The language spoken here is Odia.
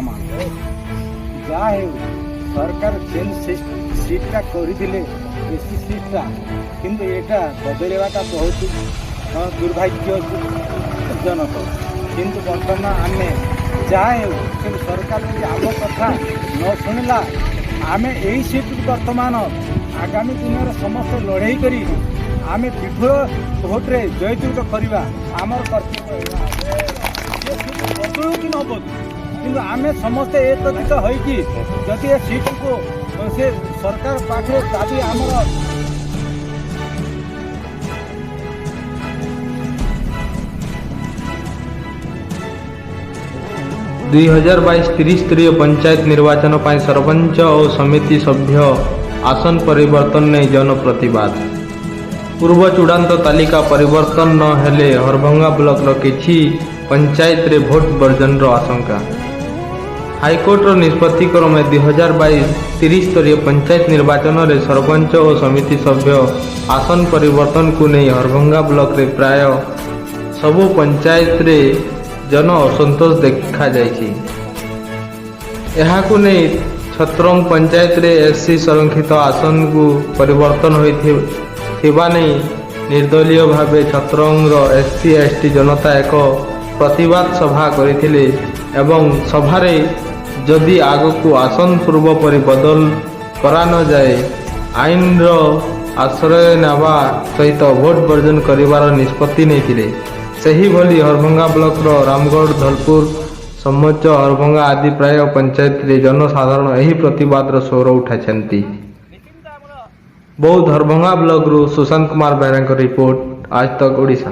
ବର୍ତ୍ତମାନ ଯାହା ହେଉ ସରକାର ଯେନ୍ ସିଟ୍ଟା କରିଥିଲେ, ଏସି ସିଟ୍ଟା, କିନ୍ତୁ ଏଇଟା ବଦଳିବାଟା ବହୁତ ଦୁର୍ଭାଗ୍ୟଜନକ। କିନ୍ତୁ ବର୍ତ୍ତମାନ ଆମେ ଯାହା ହେଉ, କିନ୍ତୁ ସରକାର ଯଦି ଆମ କଥା ନ ଶୁଣିଲା, ଆମେ ଏଇ ସିଟ୍କୁ ବର୍ତ୍ତମାନ ଆଗାମୀ ଦିନରେ ସମସ୍ତେ ଲଢ଼େଇ କରି ଆମେ ବିପୁଳ ଭୋଟରେ ଜୟଯୁକ୍ତ କରିବା ଆମର କର୍ତ୍ତବ୍ୟ ଏହା। ଏ ସିଟ୍ ବଦଳୁ କି ନ ବଦଳୁ, କିନ୍ତୁ ଆମେ ସମସ୍ତେ ଏକତ୍ରିତ ହୋଇକି ଯଦି ଏ ସିଟ୍କୁ ସେ ସରକାର ପାଖରେ ଦାବି ଆମର। 2022 ତ୍ରିସ୍ତରୀୟ ପଞ୍ଚାୟତ ନିର୍ବାଚନ ପାଇଁ ସରପଞ୍ଚ ଓ ସମିତି ସଭ୍ୟ ଆସନ ପରିବର୍ତ୍ତନ ନେଇ ଜନପ୍ରତିବାଦ। ପୂର୍ବ ଚୂଡ଼ାନ୍ତ ତାଲିକା ପରିବର୍ତ୍ତନ ନ ହେଲେ ହରଭଙ୍ଗା ବ୍ଲକର କିଛି ପଞ୍ଚାୟତରେ ଭୋଟ ବର୍ଜନର ଆଶଙ୍କା। ହାଇକୋର୍ଟର ନିଷ୍ପତ୍ତି କ୍ରମେ 2022 ତ୍ରିସ୍ତରୀୟ ପଞ୍ଚାୟତ ନିର୍ବାଚନରେ ସରପଞ୍ଚ ଓ ସମିତି ସଭ୍ୟ ଆସନ ପରିବର୍ତ୍ତନକୁ ନେଇ ହରଭଙ୍ଗା ବ୍ଲକରେ ପ୍ରାୟ ସବୁ ପଞ୍ଚାୟତରେ ଜନ ଅସନ୍ତୋଷ ଦେଖାଯାଇଛି। ଏହାକୁ ନେଇ ଛତ୍ରଙ୍ଗ ପଞ୍ଚାୟତରେ ଏସ୍ସି ସଂରକ୍ଷିତ ଆସନକୁ ପରିବର୍ତ୍ତନ ହୋଇଥିବା ନେଇ ନିର୍ଦ୍ଦଳୀୟ ଭାବେ ଛତ୍ରଙ୍ଗର ଏସ୍ସି, ଏସ୍ଟି ଜନତା ଏକ ପ୍ରତିବାଦ ସଭା କରିଥିଲେ ଏବଂ ସଭାରେ ଯଦି ଆଗକୁ ଆସନ ପୂର୍ବ ପରି ବଦଳ କରାନଯାଏ, ଆଇନର ଆଶ୍ରୟ ନେବା ସହିତ ଭୋଟ ବର୍ଜନ କରିବାର ନିଷ୍ପତ୍ତି ନେଇଥିଲେ। ସେହିଭଳି ହରଭଙ୍ଗା ବ୍ଲକର ରାମଗଡ଼, ଧଲପୁର, ସମୋଚ, ହରଭଙ୍ଗା ଆଦି ପ୍ରାୟ ପଞ୍ଚାୟତରେ ଜନସାଧାରଣ ଏହି ପ୍ରତିବାଦର ସ୍ୱର ଉଠାଇଛନ୍ତି। ବୌଦ୍ଧ ହରଭଙ୍ଗା ବ୍ଲକରୁ ସୁଶାନ୍ତ କୁମାର ବେହେରାଙ୍କ ରିପୋର୍ଟ, ଆଜ ତକ୍ ଓଡ଼ିଶା।